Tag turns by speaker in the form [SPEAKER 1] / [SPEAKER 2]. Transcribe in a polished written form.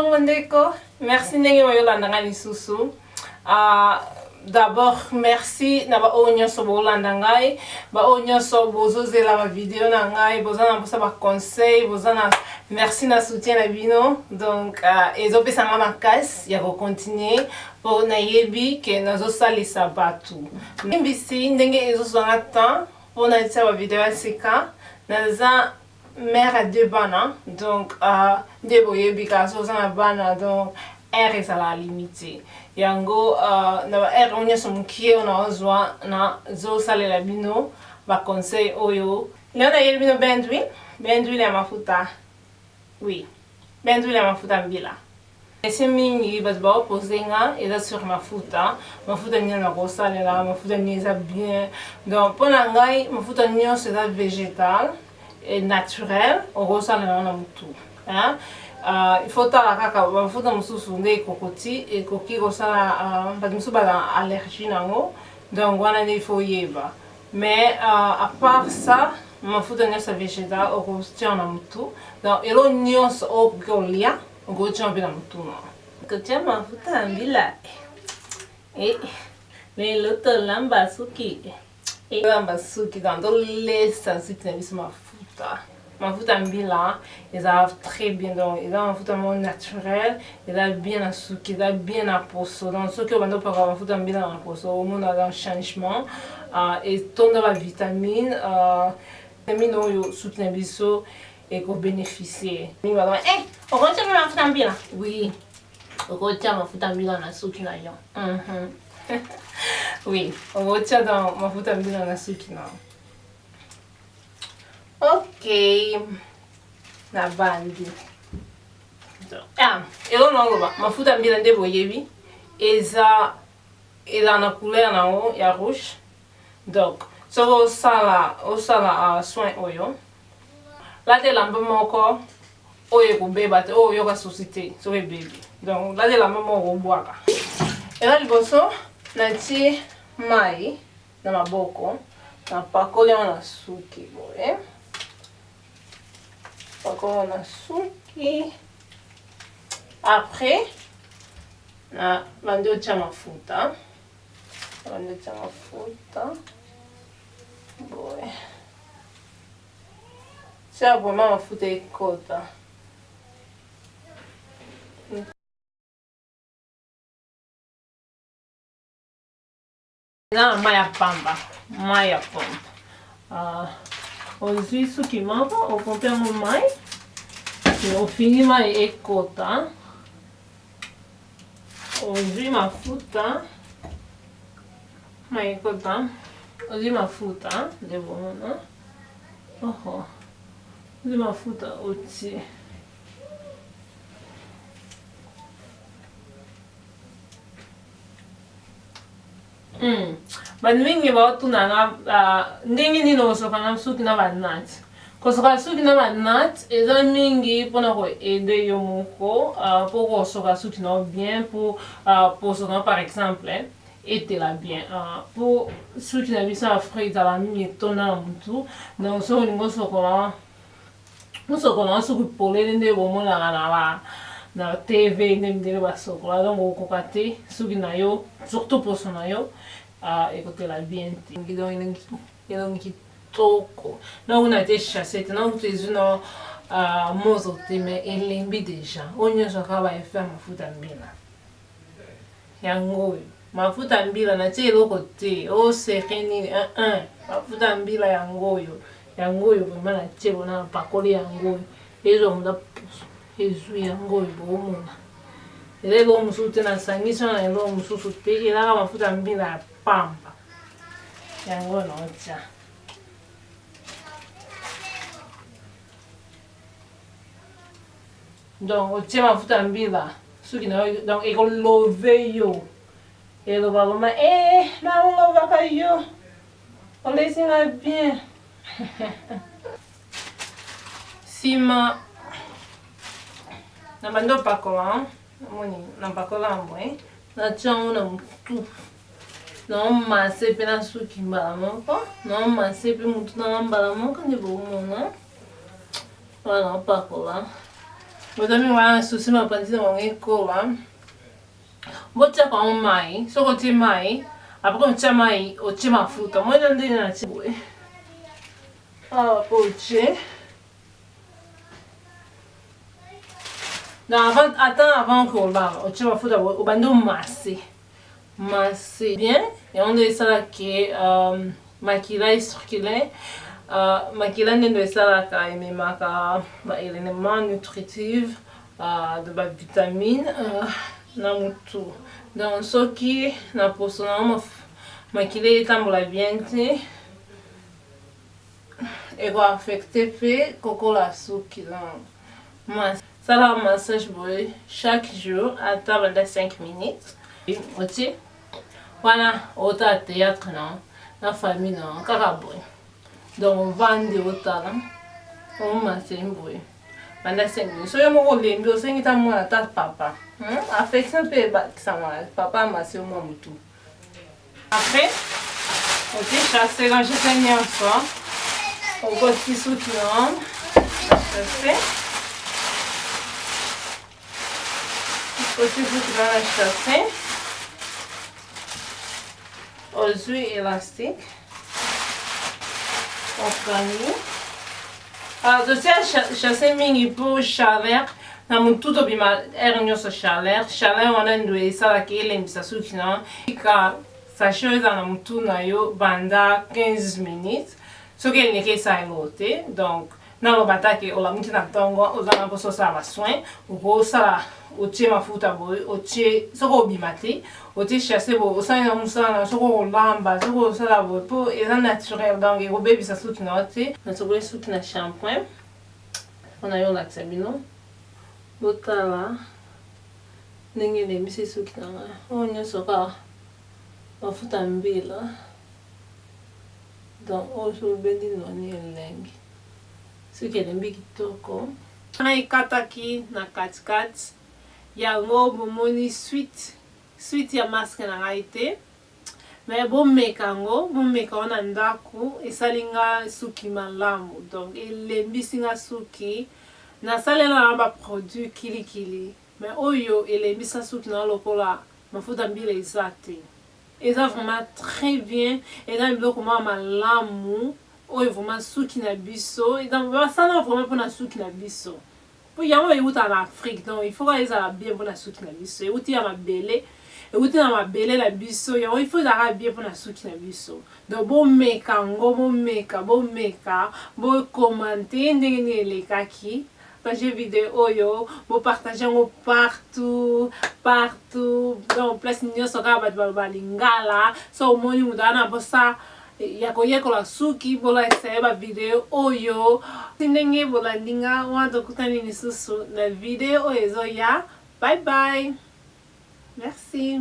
[SPEAKER 1] Bonjour ndeko, merci ndenge boyolanda nga lisusu. D'abord merci na baoyo nyonso bolanda ngai, baoyo nyonso bozozela ba video na ngai, boza na mposa ba conseil, boza na merci na soutien na bino. Donc ezopesa nga makasi ya kocontinue mpo nayebi ke nazosalisa bato. Mbisi ndenge ezozwa nga temps mpo natia ba video ya sika, naza mère à deux bana, donc nde boyebi kaka soki oza na bana, donc heure ezalaka limité. Yango na ba heure oyo nyonso mokie oyo naozwa, nazosalela bino ba conseil oyo. Lelo nayeli bino bain d'huile, bain d'huile ya mafuta, oui, bain d'huile ya mafuta mbila. Question mingi bato baopose nga eza sur mafuta, mafuta nini nakosalela, mafuta nini eza bien. Donc mpo na ngai mafuta nyonso eza végétal et naturel, okosalela na motu. Il faut tala kaka mafuta mosusu nde ekokoti, ekoki kosala bato mosusu baza allergie nango, donc wana nde il faut oyeba. Mais à part ça, mafuta nyonso végétal okotia na motu. Donc elo nyonso oyo okoki kolia, okotia mpe na motu na kotia mafuta ya mbila. Lelo tolamba suki, tolamba suki, donc tolesa suki na biso mafuta. Mafuta mbila eza très bien, donc eza mafuta moko naturel, eza bien na suki, eza bien na poso. Donc soki obanda opaka mafuta mbila na poso, omona dans changement, etonda ba vitamine, vitamine oyo suki na biso ekobénéficie mingi. Bazoma okotia mpe mafuta mbila, oui, okotia mafuta mbila na suki na yo. Oui, okotia dans mafuta mbila na suki na. Ok, na bandi eloko naoloba, mafuta mbila nde boyebi eza ezala na couleur nango ya rouge. Donc soki osala soin oyo, lata elamba moko oyo ekobeba te, oyo oyoka susi te soki ebebi. Donc lata elamba moko okobwaka. Eza liboso natie mai na maboko, napakoli yango na suki boye, pakoli yango na suki. Après na bandi otia mafuta, bandi otia mafuta boye, tia vraiment mafuta ekota. Eza na mai ya pamba, mai ya pompe. Ozwi suki moko, opompe yango mai, ofini mai ekota, ozwi mafuta, mai ekota, ozwi mafuta nde bomona. Oho, ozwi mafuta, otie. Bato mingi baotunanga ndenge nini okosoka na suki na banati. Kosoka suki na banati eza mingi mpona koaider yo moko mpo kosoka suki na yo bien, mpo poso na yo par exemple etela bien, mpo suki na biso ya Afrique ezala mingi etonda na motu. Donc soki olingi osokola, osokola soki polele nde bomonaka na ba na TV nde mindele basokola, donc okokoka te suki na yo, surtout poso na yo ekotela bien te. Donc elongi kitoko donc na te chasse te, donc ezwi na mozo te, mais elembi déjà. Oyo nyonso kaka ba effet ya mafuta mbila. Yango oyo mafuta mbila, natie eloko te osere nini, mafuta mbila yango oyo, yango oyo vraiment natie bona, napakoli yango oyo, ezwa moza poso ezwi yango oyo boomona. Eza eloko mosusu te, nasangisi wana eloko mosusu te, ezaka mafuta mbila ya pamba yango oyo naotia. Donc otie mafuta mbila suki na yo, donc ekolove yo, eloba vraiment nalobaka yo olesi nga bien. Nsima na bandi opakola, namoni napakola boye, natia yango na motu, naomase mpe na suki mbala moko, naomase mpe motu nanga mbala moko nde bomona wana, opakola. Boza mingi wana susi mapanzi na bango ekola. Botia bango mai, soki otie mai, après otia mai, otie mafuta. Moi na ndenge na tie boye. Awa po otie. Donc avant, attends avant kolala, otie mafuta boye, obandi omase. Masse bien, yango nde esalaka ke euh, makila ecircule. Makila nde ndo esalaka ememaka ba éléments nutritifs de ba vitamine na mutu. Donc soki na poso na yo makila etambola bien te, eko affecte mpe kokola suki. Donc sala massage boye chaque jour, ata banda 5 minutes. Otie wana, otala théâtre na na famille na kaka boye. Donc ovandi, otala, omase boye banda 5 minutes. Soki moko olembi, osengi ta mwana, ta papa, Affection mpe ebakisama, papa amase mwa motu. Après otie chasse na chasse nyonso, okoti suki na chasse, okoti suki na chasse, ozwi élastique, okangi. Totia chasse mingi mpo chaleur na motu, tobima aire nyonso chaleur. Chaleur wana ndo esalaka elembisa suki na ka sachet oyo eza na motu na yo banda 15 minutes. Soki eleki, esala yango te. Donc naloba take olamuki na ntongo, oza na mposa osala basoin, okosala, otie mafuta boye, otie. Soki obima te, otie chasse boye, osali na mosala na, soki okolamba, soki osala boye, mpo eza naturel, donc ekobebisa suki na yo te. Nasokoli suki na shampoing mpona yo olakisa bino. Botala ndenge elembisi suki na ngai. Oyo nyonso kaka mafuta mbila. Donc oyo so obendi noni elengi, soki elembi kitoko. Ngai ekataki na katikati yango, bomoni suite suite ya masque na ngai te, mais bomeka yango, bomeka yango na ndako. Esali nga suki malamu, donc elembisi nga suki. Nasalela na baproduit kilikili, mais oyo elembisa suki na lokola mafuta mbila eza te. Eza vraiment très bien, eza biloko moko malamu oyo vraiment suki na biso basala vraiment mpona suki na biso, po yango euta na Afrique. Donc il faut kaka ezala bien mpona suki na biso. Euti ya mabele, euti na mabele na biso, yango il faut ezalaka bien mpona suki na biso. Donc bomeka yango, bomeka, bomeka, bocommenter ndenge nini elekaki. Partage video oyo, bopartage yango partout partout, donc place nyonso kaka bato baloba lingala. So omoni moto aza na mposa ya koyekola suki, bolakisa ye bavideo oyo. Ndenge bolandi nga wana, tokutani lisusu na video oyo ezoya. Bye bye, merci.